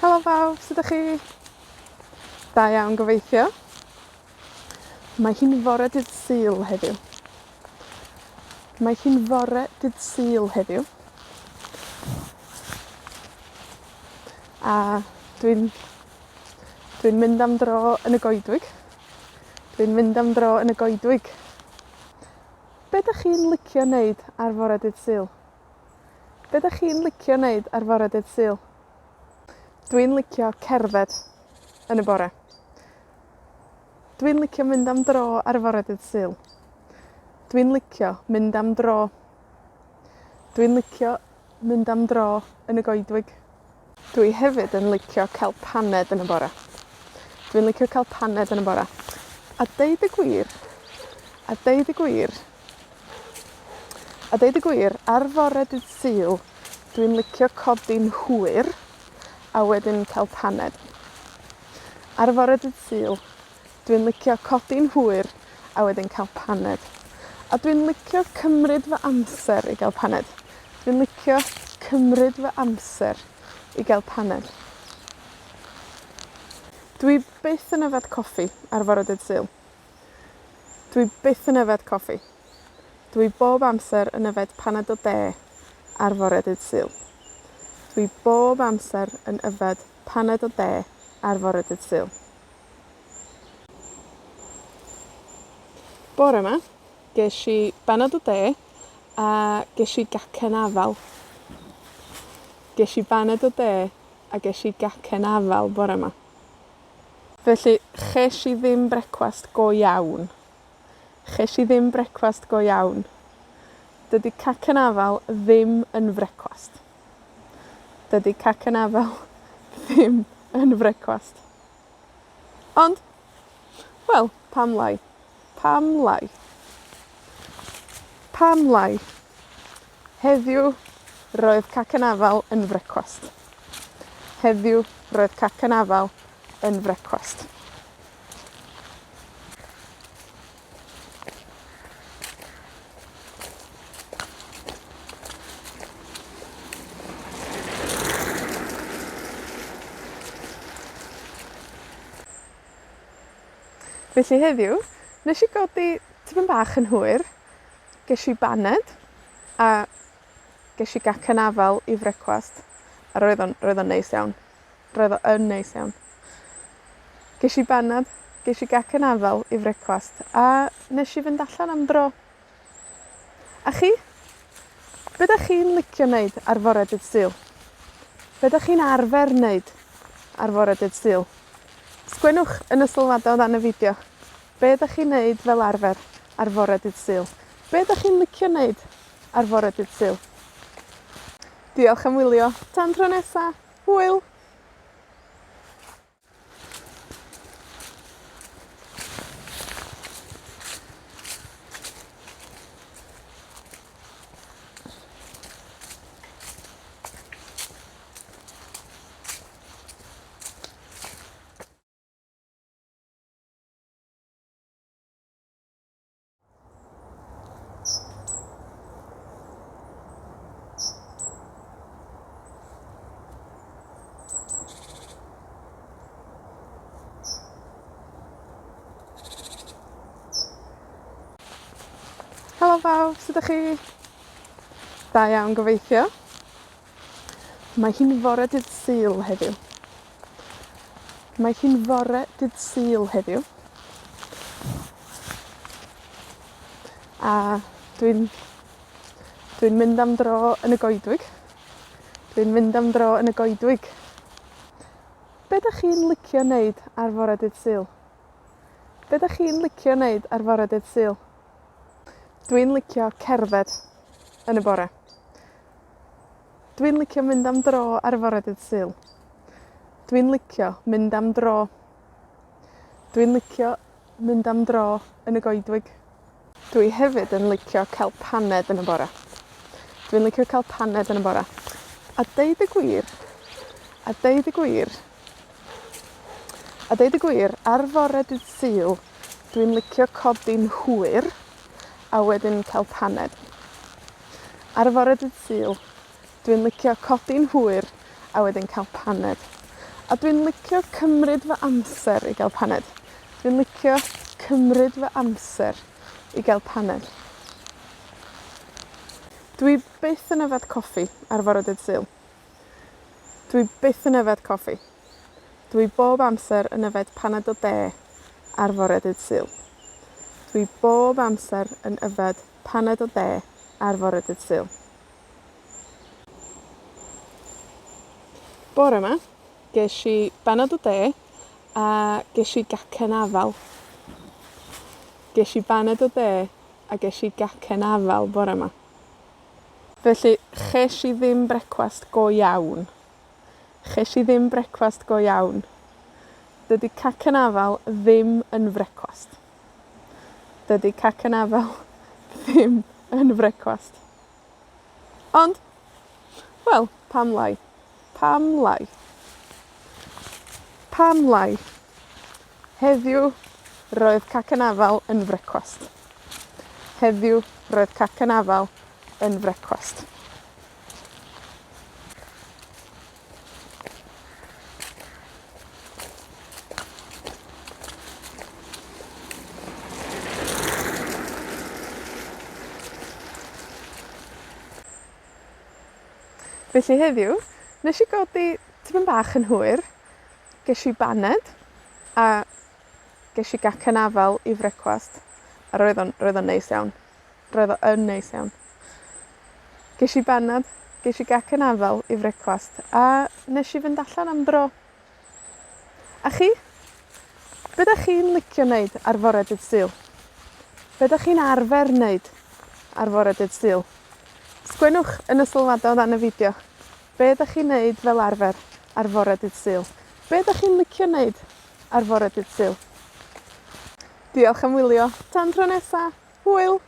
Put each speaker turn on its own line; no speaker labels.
Helo bawb, sud 'dach chi? Da iawn gobeithio. Mae hi'n fore dydd Sul heddiw. Mae hi'n fore dydd Sul heddiw. A dwi'n, dwi'n mynd am dro yn y goedwig. Dwi'n mynd am dro yn y goedwig. Be' 'dach chi'n licio neud ar fore dydd Sul? Be' 'dach chi'n licio neud ar fore dydd Sul? Dwi'n licio cerdded yn y bore. Dwi'n licio mynd am dro ar fore dydd Sul. Dwi'n licio mynd am dro. Dwi'n licio mynd am dro yn y goedwig. Dwi hefyd yn licio cael paned yn y bora. Dwi'n licio cael paned yn y bora. A deud y gwir, a deud y gwir, a deud y gwir, ar fore dydd Sul, dwi'n licio codi'n hwyr, a wedyn cael paned. Ar fore dydd Sul, dwi'n licio codi'n hwyr, a wedyn cael paned. A dwi'n licio cymryd fy amser i gael paned. Dwi'n licio cymryd fy amser i gael paned. Dwi byth yn yfed coffi ar fore dydd Sul. Dwi byth yn yfed coffi. Dwi bob amser yn yfed paned o de ar fore dydd Sul. Dwi bob amser yn yfed paned o de ar fore dydd Sul. Bore 'ma, gesh i banad o de, a gesh i gacen afal. Gesh i baned o de, a gesh i gacen afal bore 'ma. Felly, chesh i ddim brecwast go iawn. Chesh i ddim brecwast go iawn. Dydi cacen afal ddim yn frecwast. Dydi cacen afal ddim yn frecwast. Ond, wel, pam lai? Pam lai? Pam lai? Heddiw, roedd cacen afal yn frecwast. Heddiw, roedd cacen afal yn frecwast. Felly heddiw, nesh i godi tipyn bach yn hwyr, gesh i baned, a gesh i gacen afal i frecwast, a roedd o'n, roedd o'n neis iawn. Roedd o yn neis iawn. Gesh i banad, gesh i gacen afal i frecwast, a nesh i fynd allan am dro. A chi? Be' 'dach chi'n licio neud ar fore dydd Sul? Be' 'dach chi'n arfer neud ar fore dydd Sul? Sgwennwch yn y sylwada o dan y fideo. Be' 'dach chi'n neud fel arfer ar fore dydd Sul? Be' 'dach chi'n licio neud ar fore dydd Sul? Diolch am wylio. Tan tro nesa. Hwyl! Helo bawb, sud 'dach chi? Da iawn gobeithio. Mae hi'n fore dydd Sul heddiw. Mae hi'n fore dydd Sul heddiw. A dwi'n, dwi'n mynd am dro yn y goedwig. Dwi'n mynd am dro yn y goedwig. Be' 'dach chi'n licio neud ar fore dydd Sul? Be' 'dach chi'n licio neud ar fore dydd Sul? Dwi'n licio cerdded yn y bore. Dwi'n licio mynd am dro ar fore dydd Sul. Dwi'n licio mynd am dro. Dwi'n licio mynd am dro yn y goedwig. Dwi hefyd yn licio cael paned yn y bora. Dwi'n licio cael paned yn y bora. A deud y gwir, a deud y gwir, a deud y gwir, ar fore dydd Sul, dwi'n licio codi'n hwyr, a wedyn cael paned. Ar fore dydd Sul, dwi'n licio codi'n hwyr, a wedyn cael paned. A dwi'n licio cymryd fy amser i gael paned. Dwi'n licio cymryd fy amser i gael paned. Dwi byth yn yfed coffi ar fore dydd Sul. Dwi byth yn yfed coffi. Dwi bob amser yn yfed paned o de ar fore dydd Sul. Dwi bob amser yn yfed paned o de ar fore dydd Sul. Bore 'ma, gesh i banad o de, a gesh i gacen afal. Gesh i baned o de, a gesh i gacen afal bore 'ma. Felly, chesh i ddim brecwast go iawn. Chesh i ddim brecwast go iawn. Dydi cacen afal ddim yn frecwast. Dydi cacen afal ddim yn frecwast. Ond, wel, pam lai? Pam lai? Pam lai? Heddiw, roedd cacen afal yn frecwast. Heddiw, roedd cacen afal yn frecwast. Felly heddiw, nesh i godi tipyn bach yn hwyr, gesh i baned, a gesh i gacen afal i frecwast, a roedd o'n, roedd o'n neis iawn. Roedd o yn neis iawn. Gesh i banad, gesh i gacen afal i frecwast, a nesh i fynd allan am dro. A chi? Be' 'dach chi'n licio neud ar fore dydd Sul? Be' 'dach chi'n arfer neud ar fore dydd Sul? Sgwennwch yn y sylwada o dan y fideo. Be' 'dach chi'n neud fel arfer ar fore dydd Sul? Be' 'dach chi'n licio neud ar fore dydd Sul? Diolch am wylio. Tan tro nesa. Hwyl!